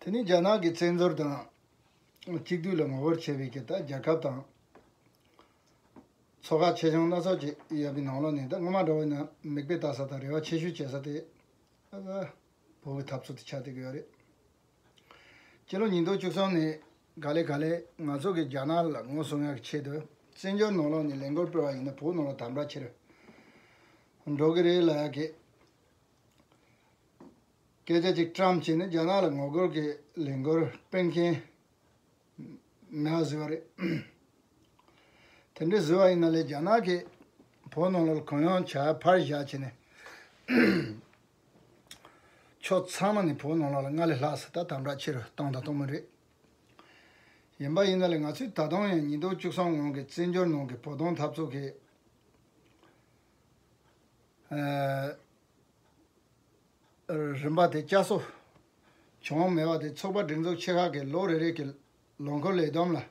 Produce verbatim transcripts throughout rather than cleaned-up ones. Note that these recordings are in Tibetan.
དེ་ནི་རྒྱ་ནག་གི་བཙན་འཛུལ་དང་གཅིག་སྡུད་ལ་ངོ་རྒོལ་བྱས་པའི་གི་ད་རྒྱལ་ཁབ་དང་ཚོགས་ཁག་ཆེ་ཆུང་སྣ་ཚོགས་ཅིག་ཡོད་པའི་ནང་ལོགས་ནས། ད་སྔོན་མ་འདྲ་བོ་ཡིན་ན་མིག་དཔེ་ལྟ་ས་དང་རེ་བ་ཆེ་ཤོས་བྱེད་ས་དེ་ཨ་བོད་ཀྱི་འཐབ་རྩོད་དེ་ཆགས་བསྡད་ཀྱི་ཡོད་རེད། སྤྱི་ལོ་ཉིས་སྟོང་བཅུ་གསུམ་ནས་ག་ལེ་ག་ལེ་ང་ཚོ་གི་རྒྱ་ནག་ལ་ངོ་སྲུང་ཡག་གི་ཆེད་དུ་བཙན་བྱོལ་ནང་ལོགས་ནས་ལས་འགུལ་སྤེལ་བ་ཡིན་ན་བོད་ནང་ལ་དམ་དྲག་ཆེ་རུ་འགྲོ་གི་རེད་ལབ་ཡག་གི་སྐད་ཆ་ཅིག་བཀྲམ་བྱས་ནས། རྒྱ་ནག་ལ་ངོ་རྒོལ་གྱི་ལས་འགུལ་སྤེལ་མཁན་མེད་པ་བཟོས་པ་རེད། དེ་འདྲ་བཟོས་པ་ཡིན་ན་ལས་རྒྱ་ནག་གིས་བོད་ནང་ལ་གུ་ཡངས་བྱ་ཕར་བཞག་བྱས་ནས་ཕྱོགས་ཚང་མ་ནས་བོད་ནང་ལོགས་ལ་སྔར་ལས་ལྷག་ཙམ་ད་དམ་དྲག་ཆེ་རུ་བཏང་དང་གཏོང་གི་རེད། ཡིན་པ་ཡིན་ན་ལས་ང་ཚོས་ད་དུང་ཡང་ཉིས་སྟོང་བཅུ་གསུམ་སྔོན་གྱི་བཙན་བྱོལ་ནང་གི་བོད་དོན་འཐབ་རྩོད་ཀྱི་ཨ་རིམ་པ་དེ་བསྐྱར་གསོ་བྱུང་མེད་པ་དེ་ཚོགས་པ་སྒྲིག་འཛུགས་ཆེ་ཁག་གི་ལོ་རེ་རེ་གི་ལོ་འཁོར་ལས་བསྡོམས་ལ་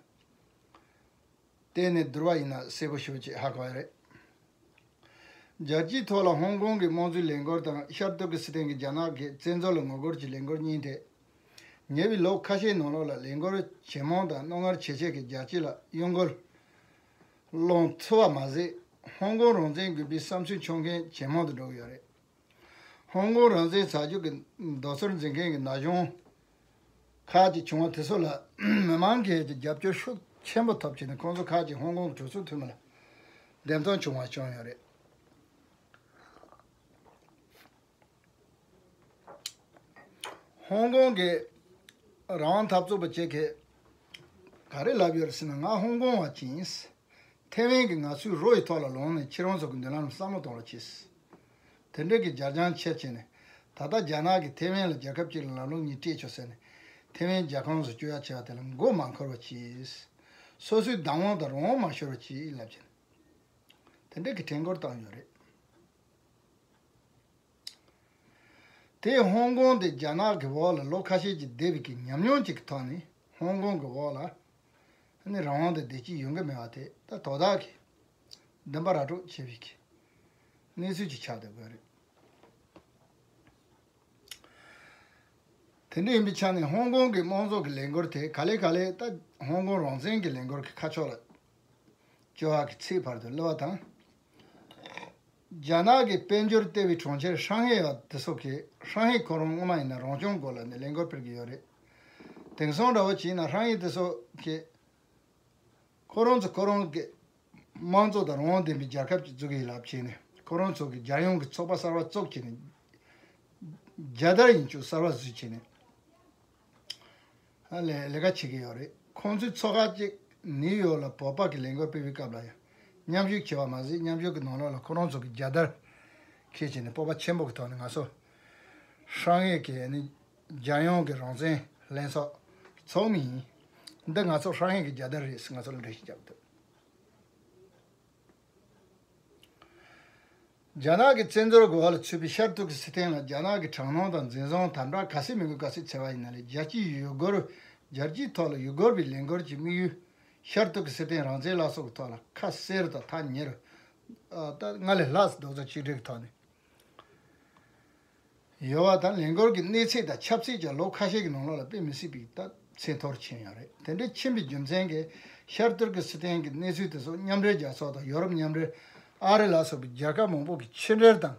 བལྟས་ནས་བསྡུར་བ་ཡིན་ན་གསལ་པོ་ཞེ་པོ་ཅིག་ཧ་གོ་ཡ་རེད། རྒྱལ་སྤྱིའི་ཐོག་ལ་ཧོང་ཀོང་གི་དམངས་གཙོའི་ལས་འགུལ་དང་ཤར་ཏུར་ཀི་སི་ཐན་གྱི་རྒྱ་ནག་གི་བཙན་འཛུལ་ལ་ངོ་རྒོལ་གྱི་ལས་འགུལ་གཉིས་དེ། ཉེ་བའི་ལོ་ཁ་ཤས་ནང་ལོགས་ལ་ལས་འགུལ་ཇེ་མང་དང་རྣོ་ངར་ཇེ་ཆེ་གིས་རྒྱལ་སྤྱི་ལ་གཡོ་འགུལ་སློང་ཐུབ་པ་མ་ཟད། ཧོང་ཀོང་རང་བཙན་དགོས་པའི་བསམ་ཚུལ་འཁྱོངས་མཁན་ཇེ་མང་དུ་འགྲོ་གི་ཡོད་རེད། ཧོང་ཀོང་རང་བཙན་ཟ་རྒྱུ་གི་རྡོག་རྩར་འཛིན་མཁན་གྱི་ན་གཞོན་ཁག་ཅིག་བྱུང་བ་དེ་ཚོ་ལ་མི་མང་གིས་ཀྱི་རྒྱབ་སྐྱོར་ཤུགས་ཆེན་པོ་ཐོབ་བྱས་ནས། ཁོང་ཚོ་ཁག་ཅིག་ཧོང་ཀོང་གྲོས་ཚོགས་འཐུས་མི་ལ་འདེམས་ཐོན་བྱུང་བ་བྱུང་ཡོད་རེད། ཧོང་ཀོང་གི་རང་དབང་འཐབ་རྩོད་པ་ཅིག་གིས་ག་རེ་ལབ་ཡོད་རེད་ཟེར་ན། ང་ཧོང་ཀོང་བ་ཅིག་ཡིན། ཐེ་ཝན་གྱིས་ང་ཚོའི་རོ་ཡི་ཐོག་ལ་ལངས་ནས་ཁྱེད་རང་ཚོ་གི་མདུན་ལམ་ལ་བསམ་བློ་གཏོང་རོགས་གྱིས། དེ་འདྲ་གི་རྒྱ་ལྕང་ཁྱེར་བྱས་ནས། ད་ལྟ་རྒྱ་ནག་གིས་ཐེ་ཝན་ལ་རྒྱལ་ཁབ་ཅིག་ལ་ལམ་ལུགས་གཉིས་སྤྲད་ཆོག་ཟེར་ནས། ཐེ་ཝན་རྒྱལ་ཁོངས་སུ་བསྐྱོད་ཡ་བྱས་པ་དེ་ལ་མགོ་མ་འཁོར་བ་གྱིས། སོ་སོའི་བདག་དབང་དང་རང་དབང་མ་ཤོར་བ་གྱིས་ལབ་བྱས་ནས། དེ་འདྲ་གི་དྲན་སྐུལ་བཏང་ཡོད་རེད། དེས་ཧོང་ཀོང་དེ་རྒྱ་ནག་གི་འོག་ལ་ལོ་ཁ་ཤས་ཀྱི་བསྡད་པའི་གི་ཉམས་མྱོང་ཅིག་གི་ཐོག་ནས། ཧོང་ཀོང་གི་འོག་ལ་ནི་རང་དབང་དང་བདེ་སྐྱིད་ཡོང་གི་མེད་པ་དེ་ད་དོ་བདག་གིས་འདུན་པ་ར་སྤྲོད་བྱེད་པའི་གི་གནས་ཚུལ་ཅིག་ཆགས་བསྡད་དགོས་རེད། དེ་འདྲ་ཡིན་པའི་ཆ་ནས་ཧོང་ཀོང་གི་དམངས་གཙོ་གི་ལས་འགུལ་དེ་ག་ལེ་ག་ལེ་ད་ཧོང་ཀོང་རང་བཙན་གྱི་ལས་འགུལ་གྱི་ཁ་ཕྱོགས་ལ་བསྐྱོད་པ་གི་ཚད་བར་དུ་སླེབས་པ་དང་། རྒྱ་ནག་གིས་དཔལ་འབྱོར་ལྟེ་བའི་གྲོང་ཁྱེར་ཧྲང་ཧེ་བ་དེ་ཚོ་གིས། ཧྲང་ཧེ་ཁོ་རང་སྔོན་མ་ཡིན་ན་རང་སྐྱོང་སྐོར་ལ་ནི་ལས་འགུལ་སྤེལ་གྱི་ཡོད་རེད། དེང་སང་འདྲ་བོ་བྱས་ན་ཧྲང་ཧེ་དེ་ཚོ་གིས་ཁོ་རང་ཚོ་ཁོ་རང་གི་དམངས་གཙོ་དང་རང་དབང་ལྡན་པའི་རྒྱལ་ཁབ་ཅིག་བཙུགས་ཀྱི་ཡིན་ལབ་བྱས་ནས། ཁོ་རང་ཚོ་གི་རྒྱལ་ཡོངས་ཀྱི་ཚོགས་པ་གསར་པ་བཙུགས་བྱས་ནས། རྒྱལ་དར་ཡིན་ཆོག་གསར་པ་བཟོས་བྱས་ནས། ཨ་ལས་ལས་ཀ་བྱེད་ཀྱི་ཡོད་རེད། ཁོང་ཚོའི་ཚོགས་ཁག་ཅིག་ནིའུ་ཡོག་ལ་བོད་པ་གི་ལས་འགུལ་སྤེལ་བའི་སྐབས་ལ་ཡང་མཉམ་ཞུགས་བྱས་པ་མ་ཟད། མཉམ་ཞུགས་ཀྱི་ནང་ལོགས་ལ་ཁོ་རང་ཚོ་གི་རྒྱལ་དར་འཁྱེར་བྱས་ནས་སྤོབས་པ་ཆེན་པོ་གི་ཐོག་ནས། ང་ཚོ་ཧྲང་ཧེ་གི་ནི་རྒྱལ་ཡོངས་ཀྱི་རང་བཙན་ལྷན་ཚོགས་ཚོགས་མི་ཡིན། འདི་ང་ཚོ་ཧྲང་ཧེ་གི་རྒྱལ་དར་རེད་ཟེར་ང་ཚོ་ལ་འགྲེལ་བཤད་བརྒྱབ་འདུག་རྒྱ་ནག་གི་བཙན་འཛུལ་གྱི་འོག་ལ་ཚུད་པའི་ཤར་ཏུར་ཀི་སི་ཐན་ལ་རྒྱ་ནག་གི་དྲག་གནོན་དང་འཛིན་བཟུང་དམ་དྲག་ག་ཚད་མི་དགོས་ག་ཚད་བྱས་པ་ཡིན་ན་ལས། རྒྱལ་སྤྱིའི་ཡུལ་སྐོར། རྒྱལ་སྤྱིའི་ཐོག་ལ་ཡུལ་སྐོར་བའི་ལས་འགུལ་གྱི་དམིགས་ཡུལ། ཤར་ཏུར་ཀི་སི་ཐན་རང་བཙན་ལ་སོགས་ཀྱི་ཐོག་ལ་ཁ་གསལ་དང་ཐག་ཉེ་རུ། ཨ་ད་སྔར་ལས་ལྷག་རྡོག་རྩ་གཅིག་སྒྲིལ་གྱི་ཐོག་ནས། ཡོད་པ་དང་། ལས་འགུལ་གྱི་གནས་ཚད་དང་ཁྱབ་ཚད་ཀྱང་ལོ་ཁ་ཤས་ཀྱི་ནང་ལོགས་ལ་དཔེ་མི་སྲིད་པའི་ད་ཚད་མཐོར་ཕྱིན་ཡོད་རེད། དེ་འདྲ་ཕྱིན་པའི་རྒྱུ་མཚན་གྱིས་ཤར་ཏུར་ཀི་སི་ཐན་གྱི་གནས་ཚུལ་དེ་ཚོ་མཉམ་འབྲེལ་རྒྱལ་ཚོགས་དང་ཡོ་རོབ་མཉམ་འབྲེལ། ཨ་རི་ལ་སོགས་པའི་རྒྱལ་ཁབ་མང་པོ་གི་ཕྱི་འབྲེལ་དང་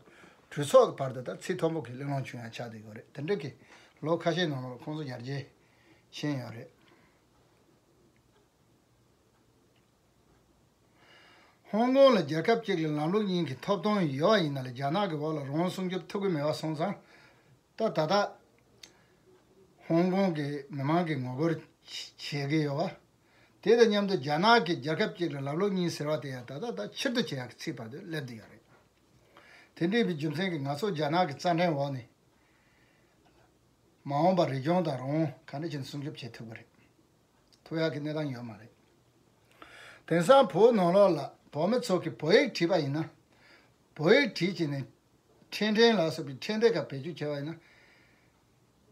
གྲོས་ཚོགས་ཀྱི་བར་དུ་ད་ཚད་མཐོན་པོ་གི་གླེང་སློང་བྱུང་ཡ་ཆགས་བསྡད་ཡོད་རེད། དེ་འདྲ་གི་ལོ་ཁ་ཤས་ནང་ལོགས་ཁོང་ཚོ་ཡར་རྒྱས་ཕྱིན་ཡོད་རེད། ཧོང་ཀོང་ལ་རྒྱལ་ཁབ་གཅིག་ལ་ལམ་ལུགས་གཉིས་ཀྱི་ཐོབ་ཐང་ཡོད་པ་ཡིན་ན་ལས། རྒྱ་ནག་གི་འོག་ལ་རང་དབང་སྲུང་སྐྱོབ་ཐུབ་ཀྱི་མེད་པ་སོང་ཙང་། ད་ད་ལྟ་ཧོང་ཀོང་གི་མི་མང་གིས་ངོ་རྒོལ་བྱེད་ཀྱི་ཡོད་པ། དེ་དང་མཉམ་དུ་རྒྱ་ནག་གིས་རྒྱལ་ཁབ་གཅིག་ལ་ལམ་ལུགས་གཉིས་ཟེར་བ་དེ་ཡང་ད་ལྟ་ད་ཕྱིར་བསྡུ་བྱེད་ཡག་གི་ཚད་བར་དུ་སླེབས་བསྡད་ཡོད་རེད། དེ་འདྲ་ཡིན་པའི་རྒྱུ་མཚན་གྱིས་ང་ཚོ་རྒྱ་ནག་གི་རྩ་ཁྲིམས་འོག་ནས། མ་འོངས་པར་རིག་གཞུང་དང་རང་དབང་ག་འདྲ་བྱས་ནས་སྲུང་སྐྱོབ་བྱེད་ཐུབ་ཀྱི་རེད། ཐུབ་ཡག་གི་གནས་སྟངས་ཡོད་མ་རེད། དེང་སང་བོད་ནང་ལོགས་ལ་བོད་མི་ཚོ་གིས་བོད་ཡིག་བྲིས་པ་ཡིན་ན། བོད་ཡིག་བྲིས་བྱས་ནས་འཕྲིན་ཕྲན་ལ་སོགས་པའི་འཕྲིན་སྡེ་ཁག་བེད་སྤྱོད་བྱས་པ་ཡིན་ན།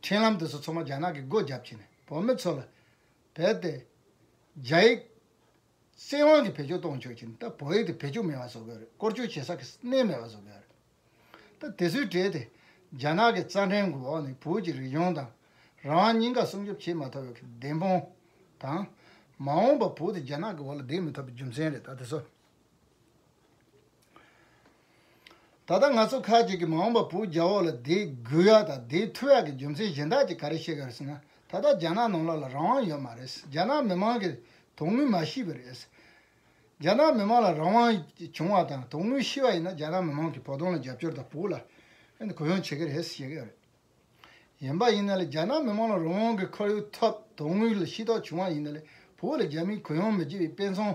འཕྲིན་ལམ་དེ་ཚོ་ཚང་མ་རྒྱ་ནག་གིས་སྒོ་བརྒྱབ་བྱས་ནས་བོད་མི་ཚོ་ལ་རྦད་དེ་རྒྱ་ཡིག་བཙན་དབང་གིས་བེད་སྤྱོད་གཏོང་ཆོག་ཅིང་། ད་བོད་ཡིག་དེ་བེད་སྤྱོད་མེད་པ་བཟོ་དགོས་རེད། བཀོལ་སྤྱོད་བྱེད་ས་གི་གནས་མེད་པ་བཟོ་དགོས་རེད། ད་དེ་ཚོའི་གྲས་དེ་རྒྱ་ནག་གི་རྩ་ཁྲིམས་ཀྱི་འོག་ནས་བོད་ཀྱི་རིག་གཞུང་དང་། རང་དབང་གཉིས་ཀ་སྲུང་སྐྱོབ་བྱེད་མ་ཐུབ་པའི་བདེན་དཔང་དང་། མ་འོངས་པ་བོད་དེ་རྒྱ་ནག་གི་འོག་ལ་བསྡད་མི་ཐུབ་པའི་རྒྱུ་མཚན་རེད། ད་དེ་ཚོ། ད་ལྟ་ང་ཚོ་ཁ་ཅིག་གིས་མ་འོངས་པ་བོད་རྒྱ་འོག་ལ་བསྡད་དགོས་ཡ་དང་བསྡད་ཐུབ་ཡ་གི་རྒྱུ་མཚན་གཞན་དག་ཅིག་ག་རེ་བཤད་གི་རེད་ཟེར་ན། ད་ལྟ་རྒྱ་ནག་ནང་ལོགས་ལ་རང་དབང་ཡོད་མ་རེད། རྒྱ་ནག་མི་མང་གི་དོན་དངོས་མ་ཤེས་པ་རེད། རྒྱ་ནག་མི་མང་ལ་རང་དབང་བྱུང་བ་དང་དོན་དངོས་ཤེས་པ་ཡིན་ན། རྒྱ་ནག་མི་མང་གིས་བོད་དོན་ལ་རྒྱབ་སྐྱོར་དང་བོད་ལ་ཨ་ནི་གུ་ཡངས་བྱེད་ཀྱི་རེད་ཟེར་གྱི་ཡོད་རེད། ཡིན་པ་ཡིན་ན་ལས་རྒྱ་ནག་མི་མང་ལ་རང་དབང་གི་ཁོར་ཡུག་ཐོབ། དོན་དངོས་ལ་ཤེས་རྟོགས་བྱུང་བ་ཡིན་ན་ལས་བོད་ལ་རྒྱ་མིས་གུ་ཡངས་མི་བྱེད་པའི་དཔེ་མཚོན་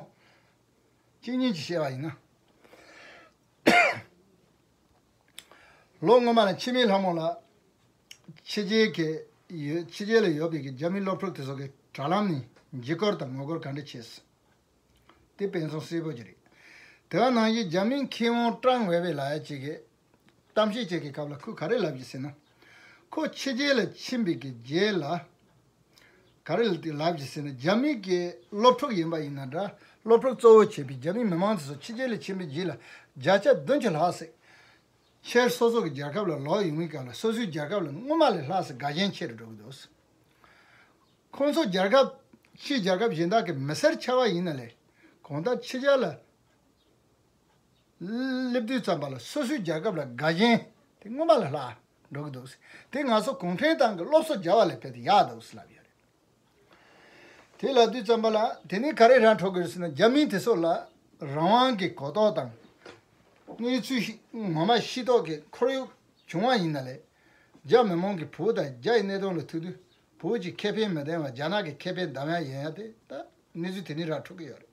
གཅིག་གཉིས་ཅིག་བཤད་པ་ཡིན་ན། ལོ་སྔོན་མ་ལ་འཆི་མེད་ལྷ་མོ་ལགས་ཕྱི་རྒྱལ་གྱི་ཡོད། ཕྱི་རྒྱལ་ལ་ཡོད་པའི་གི་རྒྱ་མི་སློབ་ཕྲུག་དེ་ཚོ་གི་དྲ་ལམ་ནས་འཇིགས་སྐུལ་དང་ངོ་རྒོལ་ག་འདྲ་བྱས། དེ་དཔེ་མཚོན་གསལ་པོ་ཅིག་རེད། དེ་ག་ནང་བཞིན་རྒྱ་མིའི་མཁས་དབང་ཀྲང་ཝེ་ཝེ་ལབ་ཡ་ཅིག་གིས་གཏམ་བཤད་བྱེད་ཀྱི་སྐབས་ལ་ཁོས་ག་རེ་ལབ་ཀྱི་ཟེར་ན། ཁོ་ཕྱི་རྒྱལ་ལ་ཕྱིན་པའི་གི་རྗེས་ལ་ག་རེ་ལབ་ཀྱི་ཟེར་ན། རྒྱ་མི་གི་སློབ་ཕྲུག་ཡིན་པ་ཡིན་ན་འདྲ། སློབ་ཕྲུག་གཙོ་བོ་བྱས་པའི་རྒྱ་མིའི་མི་མང་དེ་ཚོ་ཕྱི་རྒྱལ་ལ་ཕྱིན་པའི་རྗེས་ལ་བརྒྱ་ཆ་བདུན་ཅུ་ལྷག་ཙམ་ཕྱིར་སོ་སོ་གི་རྒྱལ་ཁབ་ལ་ལོག་ཡོང་བའི་སྐབས་ལ་སོ་སོའི་རྒྱལ་ཁབ་ལ་སྔོན་མ་ལས་ལྷག་ཙམ་དགའ་ཞེན་ཆེ་རུ་འགྲོ་གི་འདུག། ཁོང་ཚོ་རྒྱལ་ཁབ་ཕྱིའི་རྒྱལ་ཁབ་གཞན་དག་གི་མི་སེར་ཆགས་པ་ཡིན་ན་ལས་གང་ལྟར་ཕྱི་རྒྱལ་ལ་སླེབས་དུས་ཙམ་པ་ལ་སོ་སོའི་རྒྱལ་ཁབ་ལ་དགའ་ཞེན་དེ་སྔོན་མ་ལས་ལྷག་འགྲོ་གི་འདུག། དེ་ང་ཚོ་གུང་ཁྲན་ཏང་གི་སློབ་གསོ་རྒྱག་པ་ལས་དཔེ་དེ་ཡག་འདུག་ལབ་ཡོད་རེད། དེ་ལབ་དུས་ཙམ་པ་ལ་དེ་ནས་ག་རེ་ར་འཕྲོད་ཀྱི་རེད་ཟེར་ན། རྒྱ་མི་དེ་ཚོ་ལ་རང་དབང་གི་གོ་རྟོགས་དང་གནས་ཚུལ་ཞིག་ངོ་མ་ཤེས་རྟོགས་ཀྱི་ཁོར་ཡུག་བྱུང་བ་ཡིན་ན་ལས། རྒྱ་མི་མང་གིས་བོད་དང་རྒྱ་ཡི་གནད་དོན་ལ་ཐུག་དུས་བོད་ཀྱི་ཁེ་ཕན་མི་ལྡན་པ་རྒྱ་ནག་གི་ཁེ་ཕན་བསྡམ་ཡ་ཡིན་ཡ་དེ་ད་གནས་ཚུལ་དེ་ནས་ར་འཕྲོད་ཀྱི་ཡོད་རེད།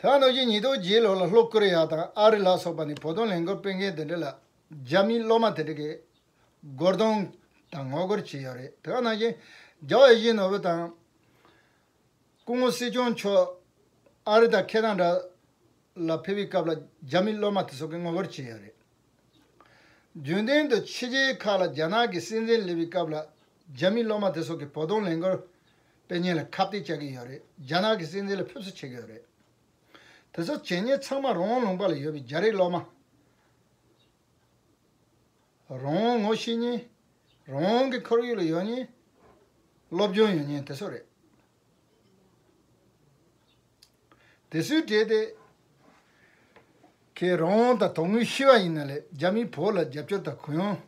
དེ་ནང་བཞིན་ཉིས་སྟོང་བརྒྱད་ལོ་ལ་ལྷོ་ཀོ་རི་ཡ་དང་ཨ་རི་ལ་སོགས་པ་ནས་བོད་དོན་ལས་འགུལ་སྤེལ་མཁན་དེ་འདྲ་ལ་རྒྱ་མིའི་སློབ་མ་དེ་འདྲ་གིས་རྒོལ་རྡུང་དང་ངོ་རྒོལ་བྱས་ཡོད་རེད། དེ་ནང་བཞིན་རྒྱལ་བ་ཡིད་བཞིན་ནོར་བུ་དང་སྐུ་ངོ་སྲིད་སྐྱོང་མཆོག་ཨ་རི་དང་ཁེ་ན་ཌ་ལ་ཕེབས་པའི་སྐབས་ལ་རྒྱ་མིའི་སློབ་མ་དེ་ཚོ་གིས་ངོ་རྒོལ་བྱས་ཡོད་རེད། རྒྱུན་ལྡན་དུ་ཕྱི་རྒྱལ་ཁག་ལ་རྒྱ་ནག་གི་སྲིད་འཛིན་སླེབས་པའི་སྐབས་ལ་རྒྱ་མིའི་སློབ་མ་དེ་ཚོ་གིས་བོད་དོན་ལས་འགུལ་སྤེལ་མཁན་ལ་ཁ་གཏད་བཅག་གི་ཡོད་རེད། རྒྱ་ནག་གི་སྲིད་འཛིན་ལ་ཕེབས་བསུ་བྱེད་ཀྱི་ཡོད་རེད། དེ་ཚོ་བྱེད་མཁན་ཚང་མ་རང་དབང་ལུང་པ་ལ་ཡོད་པའི་རྒྱ་རིགས་སློབ་མ། རང་དབང་ངོ་ཤེས་མཁན། རང་དབང་གི་ཁོར་ཡུག་ལ་ཡོད་མཁན། སློབ་སྦྱོང་ཡོད་མཁན་དེ་ཚོ་རེད། དེ་ཚོའི་གྲས་དེ་གའི་རང་དབང་དང་དོན་དངོས་ཤེས་པ་ཡིན་ན་ལས་རྒྱ་མིས་བོད་ལ་རྒྱབ་སྐྱོར་དང་གུ་ཡངས་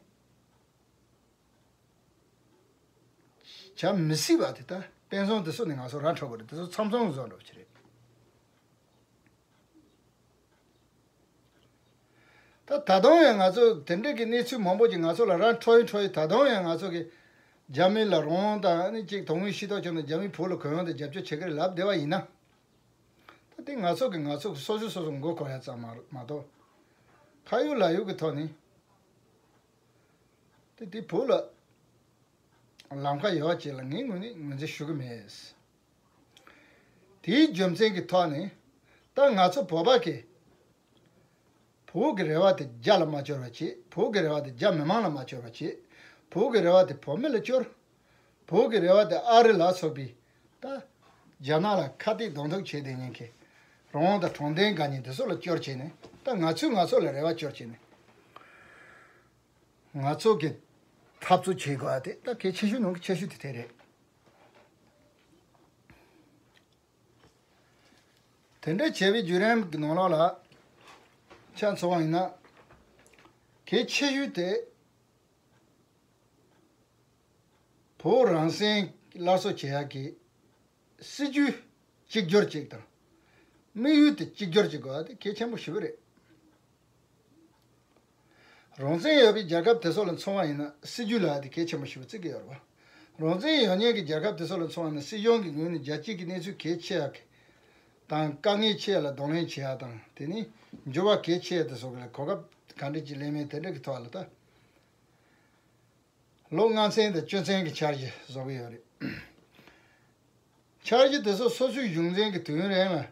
བྱ་མི་སྲིད་པ་དེ་ད་དཔེ་མཚོན་དེ་ཚོ་ནས་ང་ཚོ་ར་འཕྲོད་པ་རེད། དེ་ཚོ་མཚམས་མཚམས་བཟོ་འདྲ་པོ་ཅིག་རེད། ད་ད་དུང་ཡང་ང་ཚོ་དེ་འདྲའི་གི་གནས་ཚུལ་མང་པོ་ཅིག་ང་ཚོ་ལ་ར་འཕྲོད་ཡིན་འཕྲོད་ཡིན། ད་དུང་ཡང་ང་ཚོ་གི་རྒྱ་མི་ལ་རང་དབང་དང་ཨ་ནི་ཅིག་དོན་དངོས་ཤེས་རྟོགས་བྱུང་ན་རྒྱ་མིས་བོད་ལ་གུ་ཡངས་དང་རྒྱབ་སྐྱོར་བྱེད་ཀྱི་རེད་ལབ་བསྡད་པ་ཡིན་ན། ད་དེ་ང་ཚོ་གི་ང་ཚོ་གི་སོ་སོས་སོ་སོ་མགོ་འཁོར་ཡ་ཙམ་མ་མ་གཏོགས་ཁ་ཡོད་ལག་ཡོད་ཀྱི་ཐོག་ནས་དེ་དེ་བོད་ལ་ལམ་ཁ་ཡོད་ཅེས་ལ་ངའི་ངོས་ནས་ངོས་འཛིན་ཞུ་གི་མེད། དེའི་རྒྱུ་མཚན་གྱི་ཐོག་ནས་ད་ང་ཚོ་བོད་པ་གིས་བོད་ཀྱི་རེ་བ་དེ་རྒྱ་ལ་མ་འཆོར་བ་བྱེད། བོད་ཀྱི་རེ་བ་དེ་རྒྱ་མི་མང་ལ་མ་འཆོར་བ་བྱེད། བོད་ཀྱི་རེ་བ་དེ་བོད་མི་ལ་འཆོར། བོད་ཀྱི་རེ་བ་དེ་ཨ་རི་ལ་སོགས་པའི་ད་རྒྱ་ནག་ལ་ཁ་གཏད་གདོང་ཐུག་བྱས་བསྡད་མཁན་གྱི་རང་དབང་དང་དྲང་བདེན་དགའ་མཁན་དེ་ཚོ་ལ་འཆོར་བྱས་ནས་ད་ང་ཚོས་ང་ཚོ་ལ་རེ་བ་འཆོར་བྱས་ནས་ང་ཚོ་གི་འཐབ་རྩོད་བྱེད་དགོས་པ་དེ་ད་གལ་ཆེ་ཤོས་ནང་གི་ཆེ་ཤོས་དེ་དེ་རེད། དེ་འདྲ་བྱས་པའི་བརྒྱུད་རིམ་གྱི་ནང་ལོགས་ལ་ཆ་མཚོན་པ་ཡིན་ན། གལ་ཆེ་ཤོས་དེ་བོད་རང་བཙན་སླར་གསོ་བྱེད་ཡག་གི་སྲིད་ཇུས་གཅིག་གྱུར་ཅིག་དང་། དམིགས་ཡུལ་དེ་གཅིག་གྱུར་ཅིག་དགོས་པ་དེ་གལ་ཆེན་པོ་ཞེ་པོ་རེད། རང་བཙན་ཡོད་པའི་རྒྱལ་ཁབ་དེ་ཚོ་ལ་མཚོན་པ་ཡིན་ན་སྲིད་ཇུས་ལབ་ཡ་དེ་གལ་ཆེན་པོ་ཞེ་པོ་བརྩི་གི་ཡོད་རེད་བ། རང་བཙན་ཡོད་མཁན་གྱི་རྒྱལ་ཁབ་དེ་ཚོ་ལ་མཚོན་པ་ཡིན་ན་སྲིད་གཞུང་གི་ངོས་ནས་རྒྱལ་སྤྱི་གི་གནས་ཚུལ་གལ་ཆེ་ཡ་དང་དཀའ་ངལ་ཆེ་ཡ་ལ་གདོང་ལེན་བྱེད་ཡ་དང་དེ་ནས་འགྱུར་བ་གལ་ཆེ་ཡ་དེ་ཚོ་གི་ལ་གོ་སྐབས་ག་འདྲ་ཅིག་ལེན་མིན་དེ་འདྲ་གི་ཐོག་ལ་ད། ལོ་ལྔ་ཚན་དང་བཅུ་ཚན་གྱི་འཆར་གཞི་བཟོ་གི་ཡོད་རེད། འཆར་གཞི་དེ་ཚོ་སོ་སོའི་གཞུང་འཛིན་གྱི་དུས་ཡུན་རིང་ལ་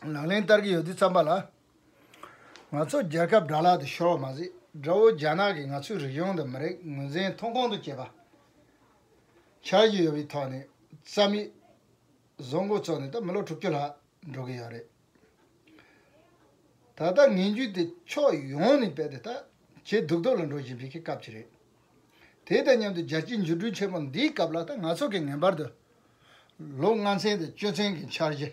ལག་ལེན་བསྟར་གྱི་ཡོད་དུས་ཙམ་པ་ལ། ང་ཚོ་རྒྱལ་ཁབ་དགྲ་ལག་ཏུ་ཤོར་བ་མ་ཟད་དགྲ་བོ་རྒྱ་ནག་གིས་ང་ཚོའི་རིག་གཞུང་དང་མི་རིགས་ངོས་འཛིན་མཐོང་ཁུངས་སུ་བྱེད་པ། འཆར་གཞི་ཡོད་པའི་ཐོག་ནས་རྩ་མེད་བཟོ་འགོ་བཙུགས་ནས་ད་མི་ལོ་དྲུག་ཅུ་ལྷག་འགྲོ་གི་ཡོད་རེད། ད་ལྟ་ངན་ཇུས་དེ་ཕྱོགས་ཡོངས་ནས་རྦད་དེ་ད་ཇེ་སྡུག་སྡུག་ལ་འགྲོ་བཞིན་པའི་གི་སྐབས་ཅིག་རེད། དེ་དང་མཉམ་དུ་རྒྱལ་སྤྱིའི་འགྱུར་འགྲོས་ཆེན་པོ་འདིའི་སྐབས་ལ་ད་ང་ཚོ་གི་ངེས་པར་དུ་ལོ་ལྔ་ཚན་དང་བཅུ་ཚན་གྱི་འཆར་གཞི་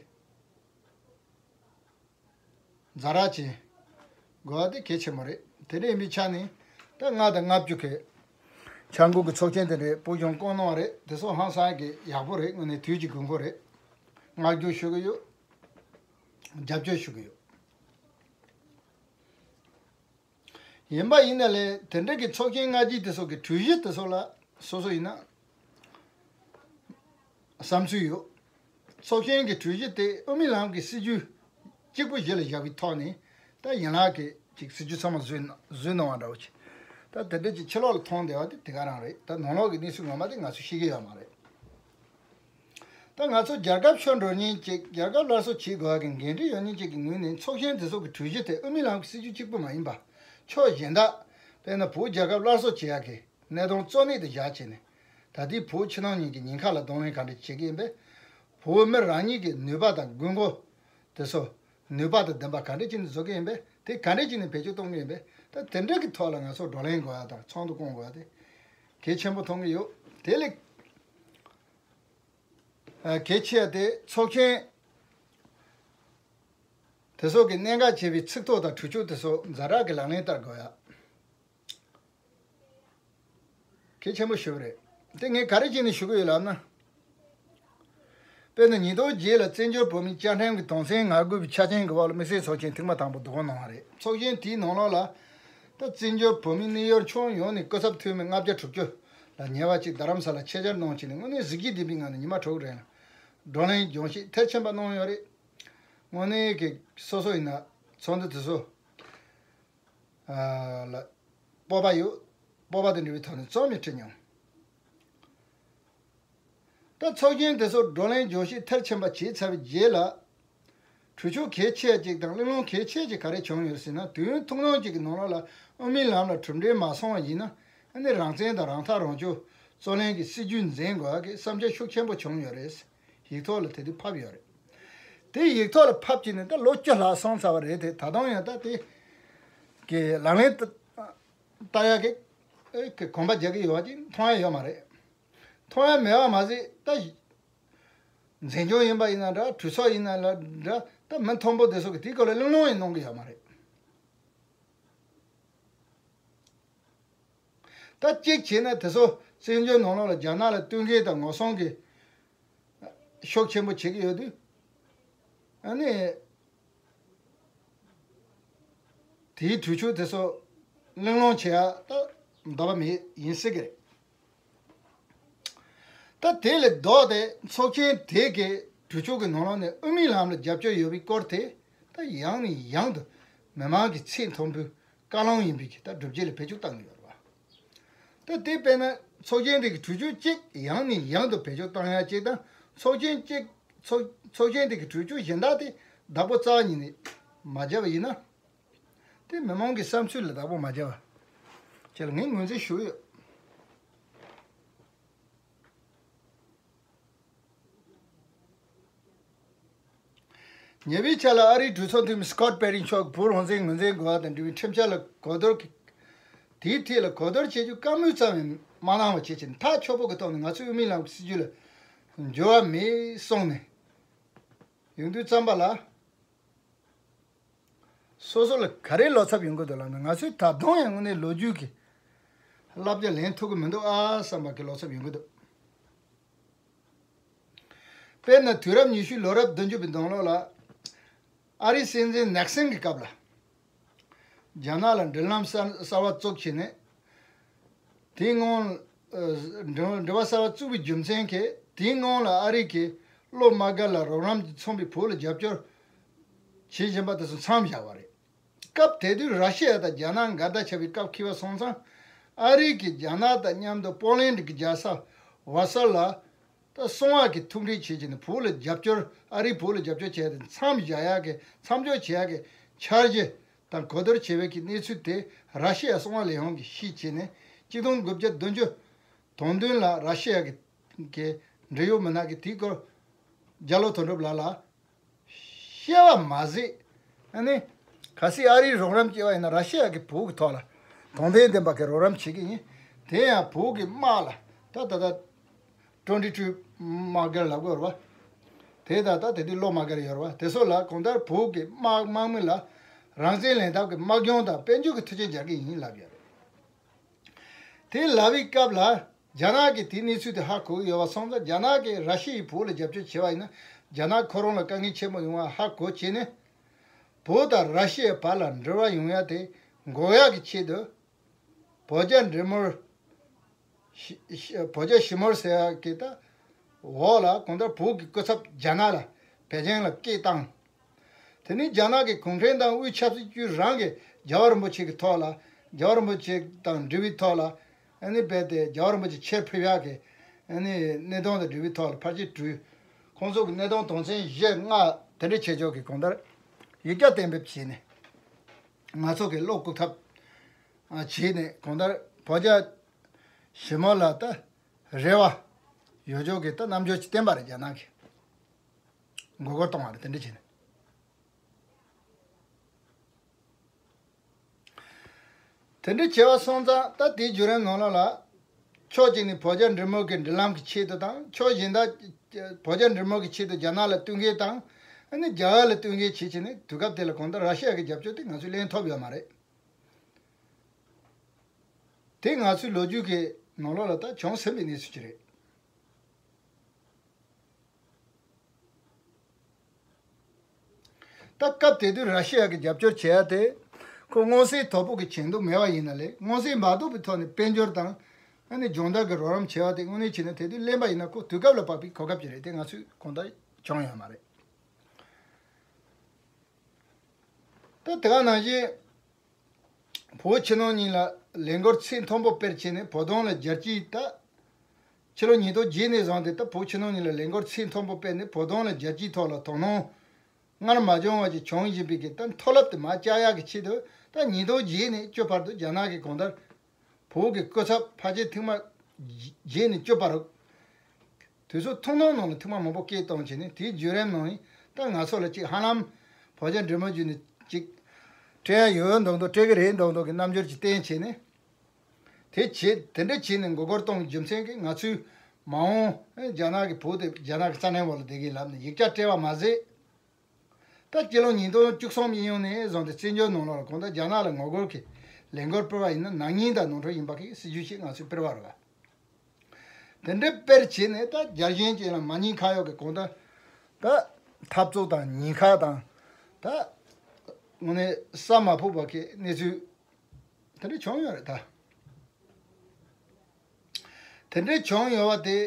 ཛ་དྲག་ཅིག་དགོས་པ་དེ་གལ་ཆེན་པོ་རེད། དེ་འདྲ་ཡིན་པའི་ཆ་ནས་ད་ལྔ་དང་ལྔ་བཅུ་གི་འཆར་འགོད་ཀྱི་ཚོགས་ཆེན་དེ་འདྲ་བོད་གཞུང་བསྐོང་གནང་བ་རེད། དེ་ཚོ་ཧང་སང་གི་ཡག་པོ་རེད། དངོས་གནས་དུས་ཀྱི་དགོས་མཁོ་རེད། བསྔགས་བརྗོད་ཞུ་གི་ཡོད། རྒྱབ་སྐྱོར་ཞུ་གི་ཡོད། ཡིན་པ་ཡིན་ན་ལས་དེ་འདྲ་གི་ཚོགས་ཆེན་སྔ་རྗེས་དེ་ཚོ་གི་གྲོས་གཞི་དེ་ཚོ་ལ་སོ་སོ་ཡིན་ན་བསམ་ཚུལ་ཡོད། ཚོགས་ཆེན་གྱི་གྲོས་གཞི་དེ་དབུ་མའི་ལམ་གྱི་སྲིད་བྱུས་གཅིག་པུ་གཞི་ལ་བཞག་པའི་ཐོག་ནས་ད་ཡན་ལག་གི་ཅིག་སྲིད་བྱུས་ཚང་མ་བཟོས་ན་བཟོས་གནང་བ་འདྲ་བོ་ཅིག་ད་དེ་འདྲ་ཅིག་ཕྱི་ལོགས་ལ་མཐོང་བསྡད་པ་དེ་དེ་ག་རང་རེད། ད་ནང་ལོགས་ཀྱི་གནས་ཚུལ་ངོ་མ་དེ་ང་ཚོ་ཤེས་ཀྱི་ཡོད་མ་རེད། ད་ང་ཚོ་རྒྱལ་ཁབ་ཤོར་འགྲོ་མཁན་ཅིག་རྒྱལ་ཁབ་སླར་གསོ་བྱེད་དགོས་པ་གི་འགན་འཁྲི་ཡོད་མཁན་ཅིག་གི་ངོས་ནས་ཚོགས་ཆེན་དེ་ཚོ་གི་གྲོས་གཞི་དེ་དབུ་མའི་ལམ་གྱི་སྲིད་བྱུས་གཅིག་པུ་མ་ཡིན་པ། ཕྱོགས་གཞན་དག་དཔེར་ན་བོད་རྒྱལ་ཁབ་སླར་གསོ་བྱེད་ཡག་གི་གནད་དོན་གཙོ་གནད་དུ་བཞག་བྱས་ནས། ད་ལྟའི་བོད་ཕྱི་ནང་གཉིས་ཀྱི་ཉེན་ཁ་ལ་གདོང་ལེན་ག་འདྲ་བྱེད་ཀྱི་ཡིན་པས། བོད་མི་རང་ཉིད་ཀྱི་ནུས་པ་དང་དགོས་མཁོ་དེ་ཚོ་ནུས་པ་དང་ལྡན་པ་ག་འདྲ་བྱས་ནས་བཟོ་གི་ཡིན་པས། དེ་ག་འདྲ་བྱས་ནས་བེད་སྤྱོད་གཏོང་གི་ཡིན་པས། ད་དེ་འདྲ་གི་ཐོག་ལ་ང་ཚོ་བགྲོ་གླེང་དགོས་ཡ་དང་ཚོགས་འདུ་བསྐོང་དགོས་ཡ་དེ་གལ་ཆེན་པོ་མཐོང་གི་ཡོད། དེ་ལས་ཨ་གལ་ཆེ་བ་དེ་ཚོགས་ཆེན་དེ་ཚོ་གི་གནད་འགག་ཆེ་བའི་ཚིག་ཐོ་དང་གྲོས་ཆོད་དེ་ཚོ་ཛ་དྲག་གི་ལག་ལེན་བསྟར་དགོས་ཡ། གལ་ཆེན་པོ་ཞེ་པོ་རེད། དེ་ངས་ག་རེ་བྱས་ནས་ཞུ་གི་ཡོད་ལབ་ན། དཔེར་ན་ཉིས་སྟོང་བརྒྱད་ལ་བཙན་བྱོལ་བོད་མིའི་བཅའ་ཁྲིམས་ཀྱི་དོན་ཚན་ང་དགུ་པའི་ཆ་རྐྱེན་གྱི་འོག་ལ་དམིགས་བསལ་ཚོགས་ཆེན་ཐེངས་མ་དང་པོ་བསྡུ་སྐོང་གནང་བ་རེད། ཚོགས་ཆེན་དེའི་ནང་ལོགས་ལ་ད་བཙན་བྱོལ་བོད་མིའི་གནས་ཡུལ་ཁྱོན་ཡོངས་ནས་སྐུ་ཚབ་འཐུས་མི་ལྔ་བརྒྱ་དྲུག་ཅུ་ལ་ཉེ་བ་གཅིག་རྡ་རམ་ས་ལ་ཆེད་བཅར་གནང་བྱས་ནས་དངོས་གནས་གཟི་བརྗིད་ལྡན་པའི་ངང་ནས་ཉི་མ་དྲུག་རིང་ལ་བགྲོ་གླེང་སྦྱོང་བཤད་མཐིལ་ཕྱིན་པ་གནང་ཡོད་རེད། དངོས་གནས་ཀྱི་སོ་སོ་ཡིན་ན་ཚོགས་འདུ་དེ་ཚོ་ལ་སྤོབས་པ་ཡོད། སྤོབས་པ་དང་འབྲེལ་བའི་ཐོག་ནས་རྩོམ་ཡང་བྲིས་མྱོང་། ད་ཚོགས་ཆེན་དེ་ཚོ་བགྲོ་གླེང་སྦྱོང་བཤད་མཐར་ཕྱིན་པ་བྱས་ཚར་བའི་རྗེས་ལ། གྲོས་ཆོད་གལ་ཆེ་ཅིག་དང་གླེང་སློང་གལ་ཆེ་ཅིག་ག་རེ་བྱུང་ཡོད་ཟེར་ན། དུས་ཡུན་ཐུང་ཐུང་ཅིག་གི་ནང་ལོགས་ལ་དབུ་མའི་ལམ་ལ་གྲུབ་འབྲས་མ་སོང་བ་ཡིན་ན། ཨ་ནི་རང་བཙན་དང་རང་ཐག་རང་གཅོད་རྩོད་ལེན་གྱི་སྲིད་བྱུས་འཛིན་དགོས་ཀྱི་བསམ་འཆར་ཤུགས་ཆེན་པོ་བྱུང་ཡོད་རེད། ཡིག་ཐོག་ལ་དེ་དུས་ཕབ་ཡོད་རེད། དེ་ཡིག་ཐོག་ལ་ཕབ་ཀྱི་ནི་ད་ལོ་བཅུ་ལྷག་སོང་ཚར་བ་རེད་དེ། ད་དུང་ཡང་ད་དེ་གི་ལག་ལེན་བསྟར་ཡག་གི་ཨེ་གི་གོམ་པ་རྒྱག་གི་ཡོད་པ་ཅིག་མཐོང་ཡ་ཡོད་མ་རེད། མཐོང་ཡ་མེད་པ་མ་ཟད་ད་འཛིན་སྐྱོང་ཡིན་པ་ཡིན་ན་འདྲ། གྲོས་ཚོགས་ཡིན་ན་ལ་འདྲ། ད་མི་མཐོན་པོ་དེ་ཚོ་གི་དེའི་སྐོར་ལ་གླེང་སློང་ཡང་གནང་གི་ཡོད་མ་རེད། ད་གཅིག་བྱས་ན་དེ་ཚོ་བཙན་བྱོལ་ནང་ལོགས་ལ་རྒྱ་ནག་ལ་བསྟུན་མཁས་དང་ངོ་སྲུང་གི་ཤུགས་ཆེན་པོ་བྱེད་ཀྱི་ཡོད་དུས། ཨ་ནི་དེའི་གྲོས་ཆོད་དེ་ཚོ་གླེང་སློང་བྱེད་ཡ་ད་འདོད་པ་མེད་ཡིན་སྲིད་ཀྱི་རེད། ད་དེ་ལས་ལྡོག་སྟེ་ཚོགས་ཆེན་དེ་གའི་གྲོས་ཆོད་ཀྱི་ནང་ལོགས་ནས་དབུ་མའི་ལམ་ལ་རྒྱབ་སྐྱོར་ཡོད་པའི་སྐོར་དེ་ད་ཡང་ནས་ཡང་དུ་མི་མང་གི་ཚད་མཐོན་པོའི་བཀའ་ལམ་ཡིན་པའི་གི་ད་སྒྲུབ་བྱེད་ལ་བེད་སྤྱོད་བཏང་གི་ཡོད་རེད་བ། ད་དེ་དཔེར་ན་ཚོགས་ཆེན་དེ་གི་གྲོས་ཆོད་གཅིག་ཡང་ནས་ཡང་དུ་བེད་སྤྱོད་བཏང་ཡ་གཅིག་དང་། ཚོགས་ཆེན་གཅིག་ཚོགས་ཚོགས་ཆེན་དེ་གི་གྲོས་ཆོད་གཞན་དག་དེ་བདག་པོ་རྩ་བ་ཉིད་ནས་མ་བརྒྱབ་པ་ཡིན་ན། དེ་མི་མང་གི་བསམ་ཚུལ་ལ་བདག་པོ་མ་བརྒྱབ་པ་ཅིག་ལ་ངས་ངོས་འཛིན་ཞུ་ཡོད། ཉེ་བའི་ཆར་ལ་ཨ་རིའི་གྲོས་ཚོགས་འཐུས་མི་སི་ཀོད་པེ་རི་མཆོག་གིས་བོད་རང་བཙན་ངོས་འཛིན་དགོས་པ་དང་འབྲེལ་བའི་ཁྲིམས་འཆར་ལ་གོ་བསྡུར་གྱི་དེའི་ཐད་ལ་གོ་བསྡུར་བྱེད་རྒྱུ་བཀའ་མོལ་ཙམ་ཡང་མ་གནང་བ་བྱས་ཕྱིན། ཐག་ཆོད་པོ་གི་ཐོག་ནས་ང་ཚོའི་དབུ་མའི་ལམ་གྱི་སྲིད་བྱུས་ལ་འགྱུར་བ་མེད་གསུངས་ནས་ཡོང་དུས་ཙམ་པ་ལ། སོ་སོ་ལ་ག་རེ་བློ་འཚབ་ཡོང་གི་འདུག་ལབ་ན། ང་ཚོས་ད་དུང་ཡང་དངོས་གནས་ལོ་རྒྱུས་ཀྱི་བསླབ་བྱ་ལེན་ཐུབ་ཀྱི་མི་འདུག་ཨ་བསམ་པ་གི་བློ་འཚབ་ཡོང་གི་འདུག་དཔེར་ན་དུས་རབས་ཉི་ཤུའི་ལོ་རབས་བདུན་ཅུ་པའི་ནང་ལོགས་ལ་ཨ་རིའི་སྲིད་འཛིན་ནེག་སན་གྱི་སྐབས་ལ། རྒྱ་ནག་ལ་འབྲེལ་ལམ་གསར་གསར་བ་བཙུགས་བྱས་ནས། དེའི་སྔོན། ཨ། འབྲེལ་འབྲེལ་བ་གསར་བ་བཙུགས་པའི་རྒྱུ་མཚན་གྱིས་དེའི་སྔོན་ལ་ཨ་རི་གིས་བློ་མ་དགའ་ལ་རོགས་རམ་གྱིས་མཚོན་པའི་བོད་ལ་རྒྱབ་སྐྱོར་བྱེད་བཞིན་པ་དེ་ཚོ་མཚམས་བཞག་པ་རེད། སྐབས་དེ་དུས་ར་ཤི་ཡ་དང་རྒྱ་ནག་འགལ་ཟླ་ཆགས་པའི་སྐབས་འཁེལ་བ་སོང་ཙང་། ཨ་རི་གིས་རྒྱ་ནག་དང་མཉམ་དུ་པོ་ལན་གྱི་རྒྱལ་ས་ཝར་སལ་ལ་ད་སོང་བ་གི་ཐུག་འཕྲད་བྱེད་ཀྱི་ནས་བོད་ལ་རྒྱབ་སྐྱོར། ཨ་རིས་བོད་ལ་རྒྱབ་སྐྱོར་བྱས་ཏེ་མཚམས་བཞག་ཡག་གི་མཚམས་འཇོག་བྱེད་ཡག་གི་འཆར་གཞི་དང་གོ་བསྡུར་བྱས་པའི་གི་གནས་ཚུལ་དེ་ར་ཤི་ཡ་གསང་བ་ལས་ཁུངས་ཀྱིས་ཤེས་བྱས་ནས། གཅིག་སྟོང་དགུ་བརྒྱ་བདུན་ཅུ་དོན་བདུན་ལ་ར་ཤི་ཡ་གི་གི་འབྲེལ་ཡོད་མི་སྣ་གིས་དེའི་སྐོར་རྒྱ་ལོ་དོན་གྲུབ་ལགས་ལ་བཤད་པ་མ་ཟད། ཨ་ནི་ གལ་སྲིད་ཨ་རིའི་རོགས་རམ་བྱས་པ་ཡིན་ན་ར་ཤི་ཡ་གིས་བོད་ཀྱི་ཐོག་ལ་དོན་ཕན་ལྡན་པ་གི་རོགས་རམ་བྱེད་ཀྱི་ཡིན། དེ་ཡང་བོད་ཀྱི་དམག་ལ་ད་ད་ལྟ་ཀྲོན་ཊི་ཊུ་དམག་སྒར་ལབ་དགོས་རེད་བ། དེ་ད་ལྟ་དེ་དུས་གློག་དམག་སྒར་ཡོད་རེད་བ། དེ་ཚོ་ལ་གང་ལྟར་བོད་ཀྱི་དམག་དམག་མི་ལ་རང་བཙན་ལེན་ཐབས་ཀྱི་དམག་སྦྱོང་དང་དཔལ་འབྱོར་གྱི་མཐུན་རྐྱེན་སྦྱར་གྱི་ཡིན་ལབ་ཡོད་རེད། དེ་ལབ་པའི་སྐབས་ལ་རྒྱ་ནག་གིས་དེའི་གནས་ཚུལ་དེ་ཧ་གོ་གི་ཡོད་པ་སོང་ཙང་རྒྱ་ནག་གིས་ར་ཤི་ཡའི་བོད་ལ་རྒྱབ་སྐྱོར་བྱས་པ་ཡིན་ན་རྒྱ་ནག་ཁོ་རང་ལ་དཀའ་ངལ་ཆེན་པོ་ཡོང་བ་ཧ་གོ་བྱས་ནས་བོད་དང་ར་ཤི་ཡའི་བར་ལ་འབྲེལ་བ་ཡོང་ཡ་དེ་འགོག་ཡག་གི་ཆེད་དུ་བོད་རྒྱ་འབྲེལ་མོལ་ཞི་ཞི་བོད་རྒྱ་ཞི་མོལ་ཟེར་ཡག་གི་ད་འོག་ལ་གང་ལྟར་བོད་ཀྱི་སྐུ་ཚབ་རྒྱ་ནག་ལ་པེ་ཅིང་ལ་སྐད་བཏང་། དེ་ནས་རྒྱ་ནག་གི་གུང་ཁྲན་ཏང་དབུས་ཆབ་སྲིད་ཅུས་རང་གིས་རྒྱལ་བ་རིན་པོ་ཆེ་གི་ཐོག་ལ་རྒྱལ་བ་རིན་པོ་ཆེ་དང་འབྲེལ་བའི་ཐོག་ལ་ཨ་ནི་རྦད་དེ་རྒྱལ་བ་རིན་པོ་ཆེ་ཕྱིར་ཕེབས་ཡག་གི་ཨ་ནི་གནད་དོན་དང་འབྲེལ་བའི་ཐོག་ལ་ཕར་ཕྱིར་དྲུད། ཁོང་ཚོ་གི་གནད་དོན་དོན་ཚན་བཞི་ལྔ་དེ་འདྲ་བྱེད་ཕྱོགས་ཀྱི་གང་ལྟར་ཡིག་ཆ་གཏན་འབེབས་བྱས་ནས་ང་ཚོ་གི་བློ་བཀུག་ཐབས་བྱས་ནས་གང་ལྟར་བོད་རྒྱ་ཞི་མོལ་ལ་ད་རེ་བ་ཡོད་ཕྱོགས་ཀྱི་ད་རྣམ་འགྱུར་ཅིག་བསྟན་པ་རེད་རྒྱ་ནག་གིས། མགོ་སྐོར་གཏོང་བ་རེད་དེ་འདྲ་བྱས་ནས། དེ་འདྲ་བྱས་པ་སོང་ཙང་ད་དེའི་བརྒྱུད་རིམ་ནང་ལོགས་ལ་ཕྱོགས་གཅིག་ནས་བོད་རྒྱ་འབྲེལ་མོལ་གྱི་འབྲེལ་ལམ་གྱི་ཆེད་དུ་དང་ཕྱོགས་གཞན་དག་བོད་རྒྱ་འབྲེལ་མོལ་གྱི་ཆེད་དུ་རྒྱ་ནག་ལ་བསྟུན་མཁས་དང་ཨ་ནི་རྒྱ་གར་ལ་བསྟུན་མཁས་བྱེད་བྱས་ནས་དུས་སྐབས་དེ་ལ་གང་ལྟར་ར་ཤི་ཡ་གི་རྒྱབ་སྐྱོར་དེ་ང་ཚོས་ལེན་ཐུབ་ཡོད་མ་རེད། དེ་ང་ཚོའི་ལོ་རྒྱུས་ཀྱི་ནང་ལོགས་ལ་ད་བྱུང་ཟིན་པའི་གནས་ཚུལ་ཅིག་རེད། ད་སྐབས་དེ་དུས་ར་ཤི་ཡ་གི་རྒྱབ་སྐྱོར་བྱེད་ཡ་དེ་ཁོ་མངོན་གསལ་དོད་པོ་གི་བྱེད་འདོད་མེད་པ་ཡིན་ན་ལས་མངོན་གསལ་མ་དོད་པའི་ཐོག་ནས་དཔལ་འབྱོར་དང་ཨ་ནི་སྦྱོང་བརྡར་གྱི་རོགས་རམ་བྱེད་ཡ་དེ་དངོས་གནས་བྱས་ན་དེ་དུས་གླེན་པ་ཡིན་ན་ཁོ་དུས་སྐབས་ལ་བབས་པའི་གོ་སྐབས་ཅིག་རེད་དེ་ང་ཚོས་གང་ལྟར་བྱུང་ཡོད་མ་རེད། ད་དེ་ག་ནང་བཞིན། བོད་ཕྱི་ནང་གཉིས་ལ་ལས་འགུལ་ཚད་མཐོན་པོ་སྤེལ་བྱས་ནས་བོད་དོན་ལ་རྒྱལ་སྤྱིའི་ད་ཕྱི་ལོ་ཉིས་སྟོང་བརྒྱད་ནས་བཟུང་སྟེ་ད་བོད་ཕྱི་ནང་གཉིས་ལ་ལས་འགུལ་ཚད་མཐོན་པོ་སྤེལ་ནས་བོད་དོན་ལ་རྒྱལ་སྤྱིའི་ཐོག་ལ་དོ་སྣང་སྔར་མ་བྱུང་བ་ཞིག་བྱུང་བཞིན་པའི་གི་ད་མཐོ་རླབས་དེ་མར་བཅག་ཡག་གི་ཆེད་དུ་ད་ཉིས་སྟོང་བརྒྱད་ནས་བཅུ་བར་དུ་རྒྱ་ནག་གི་གང་ལྟར་བོད་ཀྱི་སྐུ་ཚབ་ཕལ་ཆེར་ཐེངས་མ་བརྒྱད་ནས་བཅུ་བར། དུས་ཚོད་ཐུང་ཐུང་ནང་ལ་ཐེངས་མ་མང་པོ་སྐད་བཏང་བྱས་ནས་དེའི་བརྒྱུད་རིམ་ནང་ནས་ད་ང་ཚོ་ལ་ཅིག་ཧ་ལམ་བོད་རྒྱ་འབྲེལ་མོལ་བརྒྱུད་ནས་ཅིག་སྤྲད་ཡ་ཡོད་མདོག་མདོག་སྤྲད་གི་རེད་མདོག་མདོག་གི་རྣམ་འགྱུར་ཅིག་བསྟན་བྱས་ནས་དེ་བྱས་དེ་འདྲ་བྱས་ནས་མགོ་སྐོར་གཏོང་རྒྱུ་མཚན་གྱིས་ང་ཚོས་མ་འོངས་རྒྱ་ནག་གི་བོད་དེ་རྒྱ་ནག་གི་རྩ་ནས་འོག་ལ་བསྡད་གི་ལབ་ནས་ཡིག་ཆ་སྤྲད་པ་མ་ཟད། ད་སྤྱི་ལོ་ཉིས་སྟོང་བཅུ་གསུམ་ཡིན་ཡོང་ནས་བཟུང་སྟེ་བཙན་བྱོལ་ནང་ལོགས་ལ་གང་ལྟར་རྒྱ་ནག་ལ་ངོ་རྒོལ་གྱི་ལས་འགུལ་སྤེལ་བ་ཡིན་ན་ནག་ཉེས་དང་ནོར་འཁྲུལ་ཡིན་པ་གི་སྲིད་ཇུས་ཤིག་ང་ཚོས་སྤེལ་བ་རེད་བ། དེ་འདྲའི་སྤེལ་བྱས་ནས་ད་རྒྱལ་ཞེན་ཅན་ལ་མ་ཉེས་ཁ་གཡོག་གི་གང་ལྟར་ད་འཐབ་རྩོད་དང་ཉེན་ཁ་དང་ད་དངོས་གནས་ས་མ་ཕོད་པ་གི་གནས་ཚུལ་དེ་འདྲ་བྱུང་ཡོད་རེད་ད། དེ་འདྲའི་བྱུང་ཡོད་པ་དེ་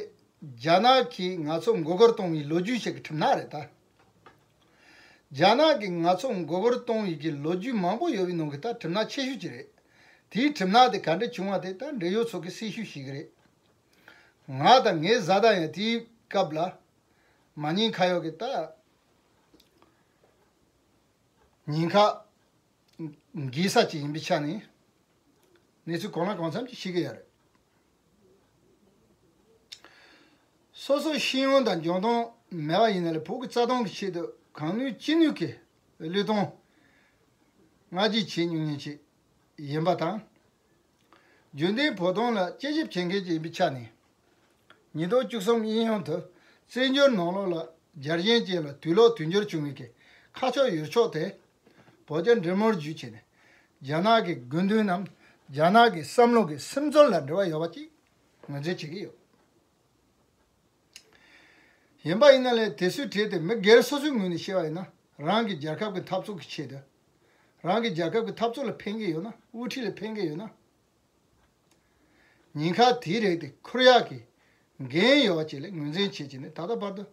རྒྱ་ནག་གིས་ང་ཚོ་མགོ་སྐོར་གཏོང་བའི་ལོ་རྒྱུས་ཤིག་གི་གྲུབ་ན་རེད་ད། རྒྱ་ནག་གིས་ང་ཚོ་མགོ་སྐོར་གཏོང་བའི་གི་ལོ་རྒྱུས་མང་པོ་ཡོད་པའི་ནང་གི་ད་གྲུབ་ན་ཆེ་ཤོས་ཅིག་རེད། དེའི་གྲུབ་ན་དེ་ག་འདྲ་བྱུང་བ་དེ་ད་འབྲེལ་ཡོད་ཚོ་གིས་གསལ་ཤོས་ཤིག་གི་རེད། ང་དང་ངའི་བཟའ་ཟླ་ཡང་དེའི་སྐབས་ལ་མ་ཉེས་ཁ་གཡོག་གི་ད་ཉེན་ཁ་འགོས་ས་ཅིག་ཡིན་པའི་ཆ་ནས་གནས་ཚུལ་གང་ལ་གང་འཚམ་ཅིག་ཤེས་ཀྱི་ཡོད་རེད། སོ་སོའི་ཤེས་ཡོན་དང་འཇོན་ཐང་མེད་པ་ཡིན་ན་ལས་བོད་ཀྱི་རྩ་དོན་གྱི་ཆེད་དུ་གང་ནུས་ཅི་ནུས་ཀྱིས་བློས་གཏོང་སྔ་རྗེས་བྱེད་མྱོང་མཁན་ཞིག་ཡིན་པ་དང་། རྒྱུན་ལྡན་བོད་དོན་ལ་དཔྱད་ཞིབ་བྱེད་མཁན་ཅིག་ཡིན་པའི་ཆ་ནས། ཉིས་སྟོང་བཅུ་གསུམ་དབྱིན་ཡུལ་དུ་བཙན་བྱོལ་ནང་ལོགས་ལ་རྒྱལ་ཞེན་ཅན་ལ་དུས་ལོག་དུས་འགྱུར་བྱུང་བའི་གི་ཁ་ཕྱོགས་ཡུལ་ཕྱོགས་དེ་བོད་རྒྱ་འབྲེལ་མོལ་བརྒྱུད་བྱས་ནས་རྒྱ་ནག་གི་དགོས་འདུན་ནམ་རྒྱ་ནག་གི་བསམ་བློ་གི་སིམ་འཛུལ་ལ་འབྲེལ་བ་ཡོད་པ་ཅིག་ངོས་འཛིན་བྱེད་ཀྱི་ཡོད། ཡིན་པ་ཡིན་ན་ལས་དེ་ཚོའི་གྲས་དེ་མི་སྒེར་སོ་སོའི་ངོས་ནས་བཤད་པ་ཡིན་ན་རང་གི་རྒྱལ་ཁབ་ཀྱི་འཐབ་རྩོད་ཀྱི་ཆེད་དུ། རང་གི་རྒྱལ་ཁབ་ཀྱི་འཐབ་རྩོད་ལ་ཕན་གྱི་ཡོད་ན་དབུ་ཁྲིད་ལ་ཕན་གྱི་ཡོད་ན། ཉེན་ཁ་དེའི་རིགས་དེ་འཁུར་ཡག་གི་འགན་ཡོད་པ་ཅིག་ལ་ངོས་འཛིན་བྱེད་ཀྱི་ནི་ད་ལྟ་བར་དུ་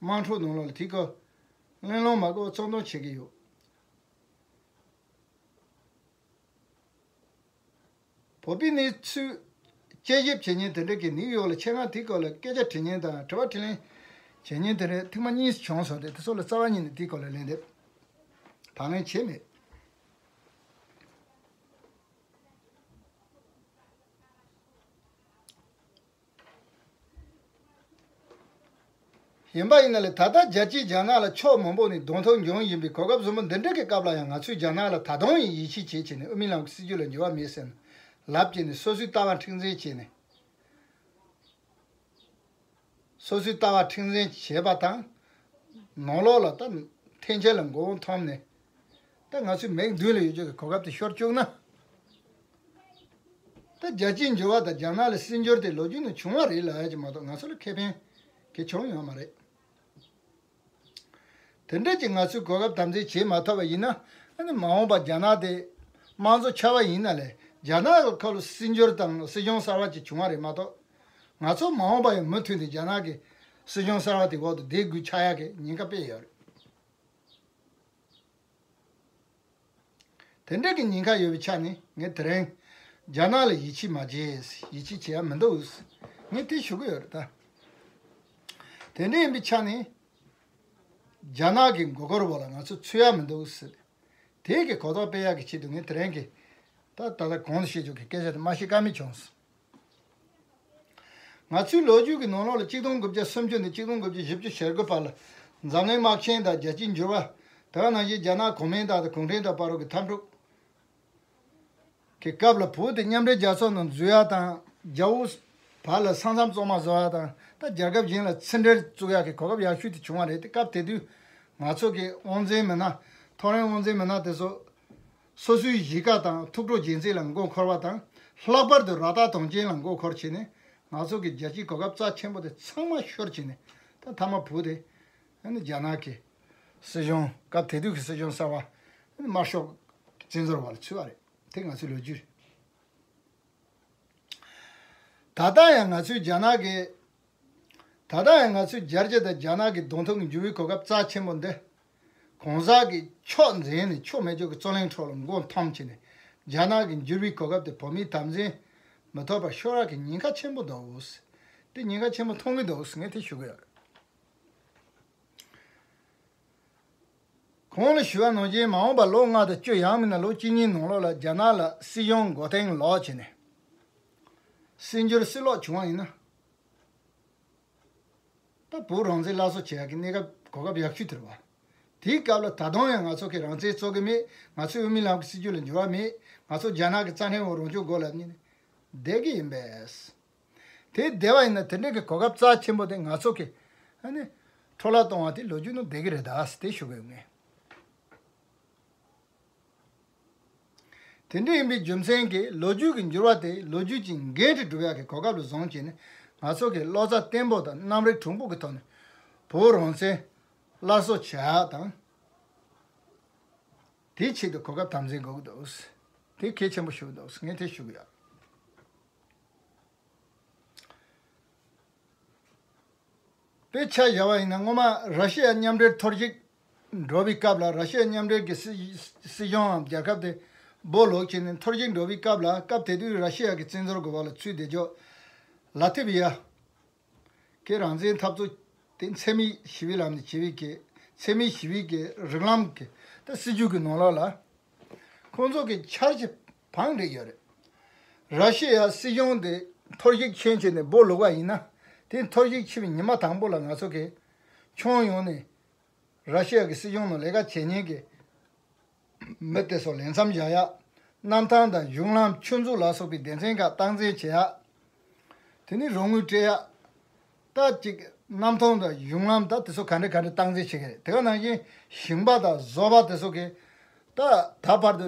དམངས་ཁྲོད་ནང་ལོགས་ལ་དེའི་སྐོར་གླེང་སློང་མ་དགོས་པར་ཚོགས་འདུ་བྱེད་ཀྱི་ཡོད། བོད་པའི་གནས་ཚུལ་དཔྱད་ཞིབ་བྱེད་མཁན་དེ་འདྲ་གིས་ནིའུ་ཡོག་ལ་ཆེད་མངགས་དེའི་སྐོར་ལ་སྐད་ཆ་དྲི་མཁན་དང་དྲི་བ་དྲིས་ལན་བྱེད་མཁན་དེ་འདྲ་ཐེངས་མ་གཉིས་བྱུང་སོང་སྟེ་དེ་ཚོ་ལ་རྩ་བ་ཉིད་ནས་དེའི་སྐོར་ལ་ལན་འདེབས་དང་ལེན་བྱས་མེད། ཡིན་པ་ཡིན་ན་ལས་ད་ལྟ་རྒྱལ་སྤྱིའི་རྒྱ་ནག་ལ་ཕྱོགས་མང་པོ་ནས་གདོང་ཐུག་འབྱུང་བཞིན་པའི་གོ་སྐབས་བཟང་པོ་འདི་འདྲ་གི་སྐབས་ལ་ཡང་ང་ཚོས་རྒྱ་ནག་ལ་ད་དུང་ཡང་ཡིད་ཆེས་བྱེད་བྱས་ནས་དབུ་མའི་ལམ་གྱི་སྲིད་བྱུས་ལ་འགྱུར་བ་མེད་ཟེར་ནས་ལབ་བྱས་ནས་སོ་སོའི་ལྟ་བ་མཁྲེགས་འཛིན་བྱས་ནས། སོ་སོའི་ལྟ་བ་མཁྲེགས་འཛིན་བྱས་པ་དང་། ནང་ལོགས་ལ་ད་འཐེན་འཁྱེར་ལ་མགོ་བོ་འཐོམས་ནས། ད་ང་ཚོའི་མིག་མདུན་ལ་ཡོད་རྒྱུ་གི་གོ་སྐབས་དེ་ཤོར་བཅུག་ན། ད་རྒྱལ་སྤྱིའི་འགྱུར་བ་དང་རྒྱ་ནག་ལ་སྲིད་འགྱུར་དེ་ལོ་རྒྱུས་ནང་བྱུང་བ་རེད་ལབ་ཡ་ཅིག་མ་གཏོགས་ང་ཚོ་ལ་ཁེ་ཕན་གི་བྱུང་ཡོད་མ་རེད། དེ་འདྲ་ཅིག་ང་ཚོས་གོ་སྐབས་དམ་འཛིན་བྱེད་མ་ཐུབ་པ་ཡིན་ན། ཨ་ནི་མ་འོངས་པ་རྒྱ་ནག་དེ་དམངས་གཙོ་ཆགས་པ་ཡིན་ན་ལས་རྒྱ་ནག་གི་ཁ་ལ་སྲིད་འགྱུར་དང་སྲིད་གཞུང་གསར་བ་ཅིག་བྱུང་བ་རེད་མ་གཏོགས། ང་ཚོ་མ་འོངས་པ་ཡང་མུ་མཐུད་དེ་རྒྱ་ནག་གི་སྲིད་གཞུང་གསར་བ་དེ་འོག་ཏུ་བསྡད་དགོས་ཆགས་ཡག་གི་ཉེན་ཁ་དཔེ་ཡོད་རེད། དེ་འདྲ་གི་ཉེན་ཁ་ཡོད་པའི་ཆ་ནས་ངས་དེ་རིང་རྒྱ་ནག་ལ་ཡིད་ཆེས་མ་བྱེད། ཡིད་ཆེས་བྱེད་ཡ་མི་འདུག་ངས་དེ་ཞུ་གི་ཡོད་རེད་ད། དེ་འདྲ་ཡིན་པའི་ཆ་ནས་རྒྱ་ནག་གི་མགོ་སྐོར་བ་ལ་ང་ཚོ་ཚུད་ཡ་མི་འདུག་དེ་གི་གོ་རྟོགས་སྤེལ་ཡག་གི་ཆེད་དུ་ངས་དེ་རིང་གི་ད་ད་ལྟ་གོང་དུ་བཤད་ཆོག་གི་སྐད་ཆ་དེ་མ་བཤད་ཀ་མེད་བྱུང་སོང་། ང་ཚོའི་ལོ་རྒྱུས་ཀྱི་ནང་ལོགས་ལ་གཅིག་སྟོང་དགུ་བརྒྱ་སུམ་ཅུ་ནས་གཅིག་སྟོང་དགུ་བརྒྱ་བཞི་བཅུ་ཞེ་དགུ་བར་ལ་འཛམ་གླིང་དམག་ཆེན་དང་རྒྱལ་སྤྱིའི་འགྱུར་བ། དེ་ག་ནང་བཞིན་རྒྱ་ནག་གོང་མིན་ཏང་དང་གུང་ཁྲན་ཏང་བར་གྱི་འཐབ་འཁྲུག་གི་སྐབས་ལ་བོད་དེ་མཉམ་འབྲེལ་རྒྱལ་ཚོགས་ནང་འཛུལ་ཡ་དང་རྒྱ་དབུས་བར་ལ་ས་མཚམས་གཙང་མ་བཟོ་ཡ་དང་ད་རྒྱལ་ཁབ་གཞན་ལ་ཕྱི་འབྲེལ་བཙུགས་ཡ་གི་གོ་སྐབས་ཡག་ཤོས་དེ་བྱུང་བ་རེད། དེ་སྐབས་དེ་དུས་ང་ཚོ་གི་དབང་འཛིན་མི་སྣ་མཐོ་རིམ་དབང་འཛིན་མི་སྣ་དེ་ཚོ། སོ་སོའི་གཞིས་ཀ་དང་ཐུགས་སྤྲོ་རྒྱལ་མཚན་ལ་མགོ་འཁོར་བ་དང་། ལྷག་པར་དུ་ར་ཏ་དོན་ཅན་ལ་མགོ་འཁོར་བྱས་ནས་ང་ཚོ་གི་རྒྱལ་སྤྱིའི་གོ་སྐབས་རྩ་ཆེན་པོ་དེ་ཚང་མ་ཤོར་བྱས་ནས་ད་མཐའ་མ་བུ་དེ་ཨ་ནི་རྒྱ་ནག་གི་སྲིད་གཞུང་སྐབས་དེ་དུས་ཀྱི་སྲིད་གཞུང་གསར་བ་ཨ་ནི་དམར་ཤོག་གི་བཙན་འཛུལ་བ་ལ་ཚུད་པ་རེད། དེ་ང་ཚོའི་ལོ་རྒྱུས་རེད། ད་ལྟ་ཡང་ང་ཚོའི་རྒྱ་ནག་གི་ད་ལྟ་ཡང་ང་ཚོའི་རྒྱལ་སྤྱི་དང་རྒྱ་ནག་གི་གདོང་ཐུག་གི་འགྱུར་བའི་གོ་སྐབས་རྩ་ཆེན་པོ་འདི། གང་ཟག་གི་ཕྱོགས་འཛིན་ནས་ཕྱོགས་མེད་ཕྱོགས་ཀྱི་རྩོད་གླེང་ཁྲོད་ལ་མགོ་འཐོམས་བྱས་ནས་རྒྱ་ནག་གི་འགྱུར་བའི་གོ་སྐབས་དེ་བོད་མིས་དམ་འཛིན་མི་ཐུབ་པར་ཤོར་བ་གི་ཉེན་ཁ་ཆེན་པོ་འདུག་དེ་ཉེན་ཁ་ཆེན་པོ་མཐོང་གི་འདུག་ངས་དེ་ཞུ་གི་ཡོད་རེད། གོང་ལ་ཞུས་པ་ནང་བཞིན་མ་འོངས་པ་ལོ་ལྔ་དང་བཅུ་ཡང་མིན་ན་ལོ་གཅིག་གཉིས་ནང་ལོགས་ལ་རྒྱ་ནག་ལ་སྲིད་གཞུང་མགོ་རྟིང་ལོག་བྱས་ནས་སྲིད་འགྱུར་སྲིད་ལོག་བྱུང་བ་ཡིན་ན། ད་བོད་རང་བཙན་སླར་གསོ་བྱེད་ཡག་གི་གནས་སྐབས་གོ་སྐབས་ཡག་ཤོས་དེ་རེད་བ། དེའི་སྐབས་ལ་ད་དུང་ཡང་ང་ཚོ་གི་རང་བཙན་རྩོད་གི་མེད། ང་ཚོའི་དབུ་མའི་ལམ་གྱི་སྲིད་བྱུས་ལ་འགྱུར་བ་མེད། ང་ཚོ་རྒྱ་ནག་གི་རྩ་ཁྲིམས་འོག་རང་སྐྱོང་དགོས་ལབ་ནས་བསྡད་གི་ཡིན་པས། དེ་བསྡད་པ་ཡིན་ན་དེ་འདྲའི་གི་གོ་སྐབས་རྩ་ཆེན་པོ་དེ་ང་ཚོ་གི་ཨ་ནི་འཕྲོ་བརླག་གཏོང་བ་དེ་ལོ་རྒྱུས་ནང་བསྡད་གི་རེད་ད་ཟེར་དེ་ཞུ་གི་ཡོད་ངས། དེ་འདྲ་ཡིན་པའི་རྒྱུ་མཚན་གྱིས་ལོ་རྒྱུས་ཀྱི་འགྱུར་བ་དེ་ལོ་རྒྱུས་ཀྱི་འགན་འཁྲི་སྒྲུབ་ཡག་གི་གོ་སྐབས་ལ་བཟུང་བྱས་ནས་ང་ཚོ་གི་བློ་རྩ་བརྟན་པོ་དང་རྣམ་རིག་གྲུང་པོ་གི་ཐོག་ནས་བོད་རང་བཙན་སླར་གསོ་བྱེད་ཡག་དང་། དེའི་ཆེད་དུ་གོ་སྐབས་དམ་འཛིན་དགོས་ཀྱི་འདུག་དེ་གལ་ཆེན་པོ་ཞིག་འདུག་ངས་དེ་ཞུ་གི་ཡོད། དཔེ་ཆ་བཞག་པ་ཡིན་ན་སྔོན་མ་ར་ཤི་ཡ་མཉམ་འབྲེལ་ཐོར་ཞིག་འགྲོ་བའི་སྐབས་ལ་ར་ཤི་ཡ་མཉམ་འབྲེལ་གྱི་སྲིད་སྲིད་གཞུང་རྒྱལ་ཁབ་དེ་སྦོ་ལོག་བྱས་ནས་ཐོར་ཞིག་འགྲོ་བའི་སྐབས་ལ་སྐབས་དེ་དུས་ར་ཤི་ཡ་གི་བཙན་འཛུལ་གྱི་འོག་ལ་ཚུད་བསྡད་ཆོག་ལ་ཐི་བི་ཡ་གི་རང་བཙན་འཐབ་རྩོད་དེ་འཚེ་མེད་ཞི་བའི་ལམ་ནས་བྱེད་པའི་གི་འཚེ་མེད་ཞི་བའི་གི་རིགས་ལམ་གི་ད་སྲིད་ཇུས་ཀྱི་ནང་ལོགས་ལ། ཁོང་ཚོ་གི་འཆར་གཞི་བང་བསྒྲིགས་ཡོད་རེད། ར་ཤི་ཡ་སྲིད་གཞུང་དེ་ཐོར་ཞིག་ཁྱོན་བྱས་ནས་སྦོ་ལོག་པ་ཡིན་ན། དེ་ཐོར་ཞིག་ཕྱིན་པའི་ཉི་མ་དང་པོ་ལ་ང་ཚོ་གི་ཁྱོན་ཡོངས་ནས་ར་ཤི་ཡ་གི་སྲིད་གཞུང་ནང་ལས་ཀ་བྱེད་མཁན་གྱི་མི་དེ་ཚོ་ལས་མཚམས་བཞག་ཡ། གནམ་ཐང་དང་གཞུང་ལམ་ཆུ་མཛོད་ལ་སོགས་པའི་སྡེ་ཚན་ཁག་སྟངས་འཛིན་བྱེད་ཡ། དེ་ནི་རོགས་དངུལ་སྤྲད་ཡ། ད་ཅིག་གནམ་ཐང་དང་གཞུང་ལམ་ད་དེ་ཚོ་ག་འདྲ་ག་འདྲ་སྟངས་འཛིན་བྱེད་ཀྱི་རེད། དེ་ག་ནང་བཞིན་ཞིང་པ་དང་བཟོ་པ་དེ་ཚོ་གི་ད་ད་བར་དུ་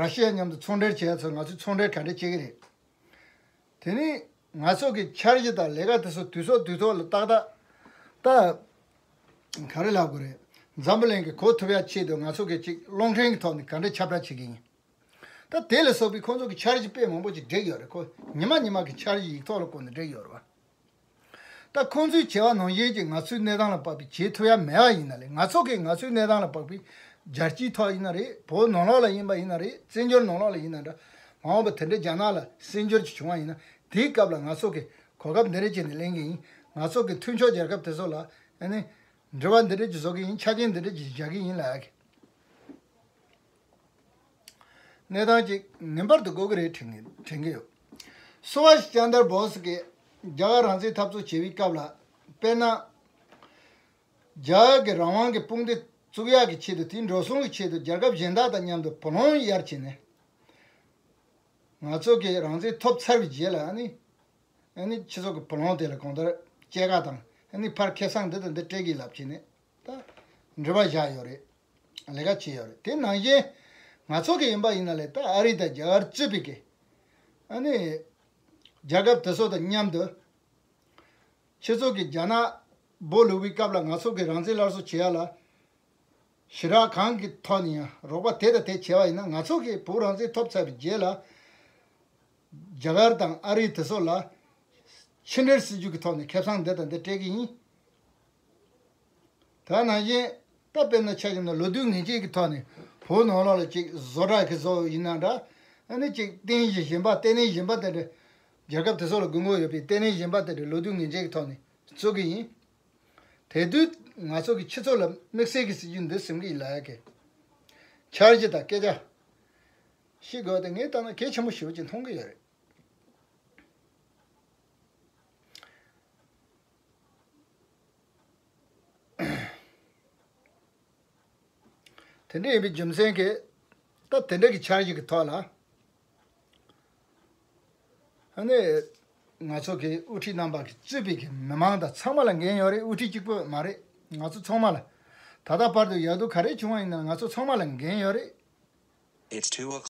ར་ཤི་ཡ་མཉམ་དུ་ཚོང་འབྲེལ་བྱེད་ཡ་ཚོ་ང་ཚོས་ཚོང་འབྲེལ་ག་འདྲ་བྱེད་ཀྱི་རེད། དེ་ནི་ང་ཚོ་གི་འཆར་གཞི་དང་ལས་ཀ་དེ་ཚོ་དུས་ཚོད་དུས་ཐོག་ལ་ཏག་ཏག་ད་ག་རེ་ལབ་དགོས་རེད། འཛམ་བུ་གླིང་གི་གོ་ཐུབ་ཡ་ཆེད་དུ་ང་ཚོ་གི་ཅིག་རླུང་འཕྲིན་གི་ཐོག་ནས་ག་འདྲ་ཁྱབ་བསྒྲགས་བྱེད་ཀྱི་ཡིན། ད་དེ་ལ་སོགས་པའི་ཁོང་ཚོ་གི་འཆར་གཞི་དཔེ་མང་པོ་ཅིག་བསྒྲིགས་ཡོད་རེད། ཁོ་ཉི་མ་ཉི་མ་གི་འཆར་གཞི་ཡིག་ཐོག་ལ་བཀོད་ནས་བསྒྲིགས་ཡོད་རེད་བ། ད་ཁོང་ཚོས་བྱས་པ་ནང་བཞིན་གྱི་ང་ཚོའི་གནས་སྟངས་ལ་དཔག་པའི་བྱེད་ཐུབ་ཡ་མེད་པ་ཡིན་ན་ལས། ང་ཚོ་གིས་ང་ཚོའི་གནས་སྟངས་ལ་དཔག་པའི་རྒྱལ་སྤྱིའི་ཐོག་ཡིན་ན་རེད། བོད་ནང་ལོགས་ལ་ཡིན་པ་ཡིན་ན་རེད། བཙན་བྱོལ་ནང་ལོགས་ལ་ཡིན་ན་འདྲ། མ་འོངས་པ་དེ་འདྲའི་རྒྱ་ནག་ལ་བཙན་བྱོལ་ཅིག་བྱུང་བ་ཡིན་ན་དེའི་སྐབས་ལ་ང་ཚོ་གིས་གོ་སྐབས་འདི་འདྲ་བྱས་ནས་ལེན་གྱི་ཡིན། ང་ཚོ་གི་མཐུན་ཕྱོགས་རྒྱལ་ཁབ་དེ་ཚོ་ལ་ཨ་ནི་འབྲེལ་བ་འདི་འདྲ་ཅིག་བཟོ་གི་ཡིན། ཆ་རྐྱེན་འདི་འདྲ་ཅིག་བཞག་གི་ཡིན་ལབ་ཡ་གི། གནས་སྟངས་ཅིག་ངེས་པར་དུ་དགོས་ཀྱི་རེད་དྲན་གྱི་དྲན་གྱི་ཡོད། སུ་བྷཱཤ་ཅན་དར་བྷོ་སི་གིས་རྒྱ་གར་རང་བཙན་འཐབ་རྩོད་བྱེད་པའི་སྐབས་ལ་དཔེར་ན། རྒྱ་གར་གྱི་རང་དབང་གི་དཔུང་སྡེ་བཙུགས་ཡག་གི་ཆེད་དུ། དེའི་འགྲོ་སོང་གི་ཆེད་དུ་རྒྱལ་ཁབ་གཞན་དག་དང་མཉམ་དུ་བུ་ལོན་གཡར་བྱས་ནས། ང་ཚོ་གིས་རང་བཙན་ཐོབ་ཚར་བའི་རྗེས་ལ་ཨ་ནི། ཨ་ནི་སྤྱི་ཚོགས་ཀྱི་བུ་ལོན་དེ་ལ་གང་ལྟར་སྐྱེད་ཀ་དང་། ཨ་ནི་ཕར་ཁེ་བཟང་འདི་དང་འདི་སྤྲད་ཀྱི་ལབ་བྱས་ནས། ད་འབྲེལ་བ་བཞག་ཡོད་རེད། ལས་ཀ་བྱས་ཡོད་རེད། དེ་ནང་བཞིན་ང་ཚོ་གི་ཡིན་པ་ཡིན་ན་ལས། ད་ཨ་རི་དང་རྒྱ་གར་གཙོས་པའི་གི་ཨ་ནི་རྒྱལ་ཁབ་དེ་ཚོ་དང་མཉམ་དུ། ཁྱེད་ཚོ་གིས་རྒྱ་ནག་སྦོ་ལུག་པའི་སྐབས་ལ་ང་ཚོ་གིས་རང་བཙན་སླར་གསོ་བྱེད་ཡ་ལ། ཞེ་དྲག་གང་གི་ཐོག་ནས་ཡང་རོགས་པ་དེ་དང་དེ་བྱས་པ་ཡིན་ན། ང་ཚོ་གིས་བོད་རང་བཙན་ཐོབ་ཚར་བའི་རྗེས་ལ། རྒྱ་གར་དང་ཨ་རི་དེ་ཚོ་ལ་ཕྱི་འབྲེལ་སྲིད་ཇུས་ཀྱི་ཐོག་ནས་ཁེ་བཟང་འདི་དང་འདི་སྤྲད་ཀྱི་ཡིན། ད་ནང་བཞིན་ད་དཔེར་ན་ཆ་བཞག་ན། ལོ་དུས་ངེས་ཅན་གྱི་ཐོག་ནས་བོད་ནང་ལོགས་ལ་ཅིག་བཟོ་གྲྭ་གི་བཟོ་ཡིན་ན་འདྲ། ཨ་ནི་ཅིག་རྟེན་གཞི་གཞན་པ། ལྟེ་གནས་གཞན་པ་དེ་འདྲ། རྒྱལ་ཁབ་དེ་ཚོ་ལ་དགོས་མཁོ་ཡོད་པའི་ལྟེ་གནས་གཞན་པ་དེ་འདྲ་ལོ་དུས་ངེས་ཅན་གྱི་ཐོག་ནས་བཙུགས་ཀྱི་ཡིན། དེ་དུས་ང་ཚོ་གི་ཕྱི་ཚོགས་ལ་དམིགས་བསལ་གྱི་སྲིད་ཇུས་འདི་ཟིན་གྱི་ཡིན་ལབ་ཡ་གི་འཆར་གཞི་དང་སྐད་ཆ་ཞིག་དགོས་ཏེ། ངས་ལྟ་ན་གལ་ཆེན་པོ་ཞེ་པོ་ཅིག་མཐོང་གི་ཡོད་རེད། དེ་འདྲ་ཡིན་པའི་རྒྱུ་མཚན་གྱིས། ད་དེ་འདྲ་གི་འཆར་གཞི་གི་ཐོག་ལ། ཨ་ནི་ང་ཚོ་གི་དབུ་ཁྲིད་རྣམ་པ་གིས་གཙོས་པའི་གི་མི་མང་དང་ཚང་མ་ལ་འགན་ཡོད་རེད། དབུ་ཁྲིད་གཅིག་པོ་མ་རེད། ང་ཚོ་ཚང་མ་ལ། ད་ལྟ་བར་དུ་ཡག་སྡུག་ག་རེ་བྱུང་བ་ཡིན་ན་ང་ཚོ་ཚང་མ་ལ་འགན་ཡོད་རེད། It's two o'clock.